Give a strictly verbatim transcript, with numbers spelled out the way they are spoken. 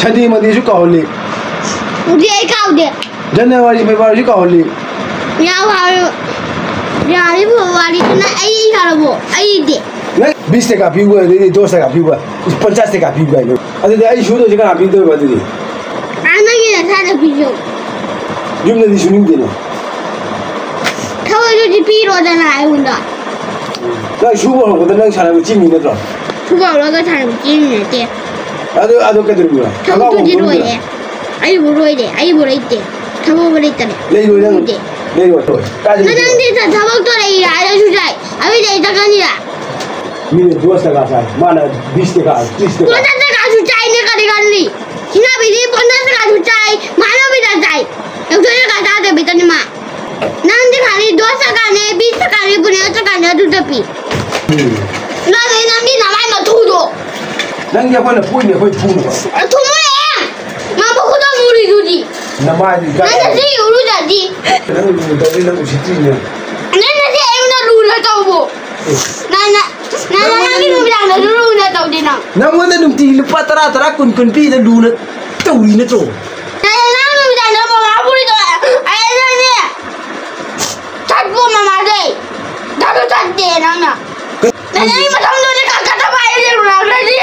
ꯁꯟꯗꯦ ꯃꯟꯗꯦꯁꯨ ꯀꯥꯎꯍꯜꯂꯤ꯫ ꯎꯗꯤ ꯑꯩ ꯀꯥꯎꯗꯦ꯫ ꯖꯅꯋꯥꯔꯤ ꯐꯦꯕ꯭ꯔꯨꯋꯥꯔꯤꯁꯨ ꯀꯥꯎꯍꯜꯂꯤ꯫ ꯌꯥꯎ ꯍꯥꯏꯔꯣ꯫ ꯌꯥꯔꯤꯕꯣ ꯋꯥꯔꯤꯗꯨꯅ ꯑꯩ ꯏ ꯍꯥꯏꯔꯕꯣ? ꯑꯩ ꯏꯗꯦ꯫ ꯅꯪ ꯕꯤꯁ ꯇꯀꯥ ꯄꯤꯕ ꯑꯗꯩꯗꯤ ꯗꯣꯁ ꯇꯀꯥ ꯄꯤꯕ, ꯄꯟꯆꯥꯁ ꯇꯀꯥ ꯄꯤꯕ ꯍꯥꯏꯅ꯫ ꯑꯗꯨꯗꯤ ꯑꯩ ꯁꯨꯗꯣꯏꯁꯦ ꯀꯅꯥ ꯄꯤꯗꯣꯏꯕ ꯑꯗꯨꯗꯤ? ꯑꯥ, ꯅꯪꯒꯤ ꯅꯁꯥꯗ ꯄꯤꯖꯧ꯫ ꯌꯨꯝꯗꯗꯤ ꯁꯨꯅꯤꯡꯗꯦꯅ꯫ ꯊꯕꯛꯇꯨꯗꯤ ꯄꯤꯔꯣꯗꯅ ꯑꯩꯉꯣꯟꯗ꯫ ꯅꯪ ꯁꯨꯕ ꯍꯧꯔꯛꯄꯗ ꯅꯪ ꯁꯥꯟꯅꯕ ꯆꯦꯟꯅꯤ ꯅꯠꯇ꯭ꯔꯣ? ꯁꯨꯕ ꯍꯧꯔꯒ ꯁꯥꯟꯅꯕ ꯆꯦꯟꯅꯤ ꯅꯠꯇꯦ꯫ ꯑꯗꯨ ꯑꯗꯨ ꯀꯩꯗꯧꯔꯤꯕ? ꯊꯕꯛꯇꯨꯗꯤ ꯂꯣꯏꯔꯦ꯫ ꯑꯩꯕꯨ ꯂꯣꯏꯔꯦ꯫ ꯑꯩꯕꯨ ꯂꯩꯇꯦ꯫ ꯊꯕꯛꯄꯨ ꯂꯩꯇꯔꯦ꯫ ꯂꯩꯔꯣꯏ ꯅꯪ꯫ ꯂꯩꯇꯦ꯫ ꯂꯩꯔꯣꯏ꯫ ꯀꯥꯏꯗ ꯑꯗꯣ ꯂꯩꯔꯣꯏ? ꯅꯪꯗꯤ ꯊꯕꯛꯇꯣ ꯂꯩꯔꯦ ꯍꯥꯏꯔꯁꯨ ꯌꯥꯏ꯫ ꯑꯗꯨꯗꯤ ꯑꯩ ꯆꯠꯀꯅꯤꯗ꯫ ꯃꯤꯅ ꯗꯣꯁ ꯇꯀꯥ ꯆꯥꯏ, ꯃꯥꯅ ꯕꯤꯁ ꯇꯀꯥ, ꯇꯤꯁ ꯇꯀꯥ꯫ ꯄꯣꯟꯆꯥ ꯆꯀꯥꯁꯨ ꯆꯥꯏꯅꯦ ꯀꯔꯤ ꯈꯜꯂꯤ? ꯁꯤꯅꯥꯕꯤꯗꯤ ꯄꯣꯟꯆꯥ ꯆꯀꯥꯁꯨ ꯆꯥꯏ, ꯃꯥꯅꯕꯤꯗ ꯆꯥꯏ꯫ ꯗꯣꯛꯇꯔ ꯆꯀꯥ ꯆꯥꯗꯕꯤꯗꯅꯤ ꯃꯥ꯫ ꯅꯪꯗꯤ ꯈꯜꯂꯤ ꯗꯣꯁ ꯆꯀꯥꯅꯦ, ꯕꯤꯁ ꯆꯀꯥꯅꯦ, ꯄꯨꯅꯦ ꯆꯀꯥꯅꯦ ꯑꯗꯨꯗ ꯄꯤ꯫ ꯎꯝ꯫ ꯅꯪꯗꯤ ꯅꯪꯒꯤ ꯅꯃꯥꯏ ꯃꯊꯨꯗꯣ꯫ ꯅꯪꯗꯤ ꯑꯩꯈꯣꯏꯅ ꯄꯣꯏꯅꯦ ꯑꯩꯈꯣꯏ ꯐꯨꯅꯕ꯫ ꯊꯨꯝꯃꯣꯏ! ꯅꯪ ꯃꯈꯨꯠꯇ ꯃꯨꯔꯤꯗꯨꯗꯤ꯫ ꯅꯃꯥꯏꯗꯤ ꯅꯪ ꯅꯁꯤ ꯎꯔꯨꯖꯗꯤ꯫ ꯅꯪ ꯂꯨꯗꯕꯅꯤ ꯅꯪ ꯎꯁꯤꯠꯇ꯭ꯔꯤꯅꯦ꯫ ꯅꯪ ꯅꯁꯤ ꯑꯩꯉꯣꯟꯗ ꯂꯨꯅ ꯇꯧꯕ꯫ ꯅꯪ ꯅ-, ꯅꯪ ꯅꯪꯒꯤ ꯅꯨꯃꯤꯗꯥꯡꯗꯁꯨ ꯂꯨꯅ ꯇꯧꯗꯦ ꯅꯪ꯫ ꯅꯪꯉꯣꯟꯗ ꯅꯨꯡꯇꯤꯒꯤ ꯂꯨꯄꯥ ꯇꯔꯥ ꯇꯔꯥ ꯀꯨꯟ ꯀꯨꯟ ꯄꯤꯗ ꯂꯨꯅ ꯇꯧꯔꯤ ꯅꯠꯇ꯭ꯔꯣ? ꯅꯪ ꯅꯪ ꯅꯨꯃꯤꯗꯥꯡꯗ ꯃꯃꯥ ꯄꯨꯔꯤꯗꯣ ꯑꯩꯅꯅꯦ꯫ ꯆꯠꯄꯣ ꯃꯃꯥꯗꯩ꯫ ꯆꯠꯂꯣ ꯆꯠꯇꯦ ꯅꯪꯅ꯫ ꯅꯪ ꯑꯩ ꯃꯇꯝꯗꯨꯗꯤ ꯀꯛꯀꯗꯕ ꯑꯩ ꯂꯨꯅꯈ꯭ꯔꯗꯤ꯫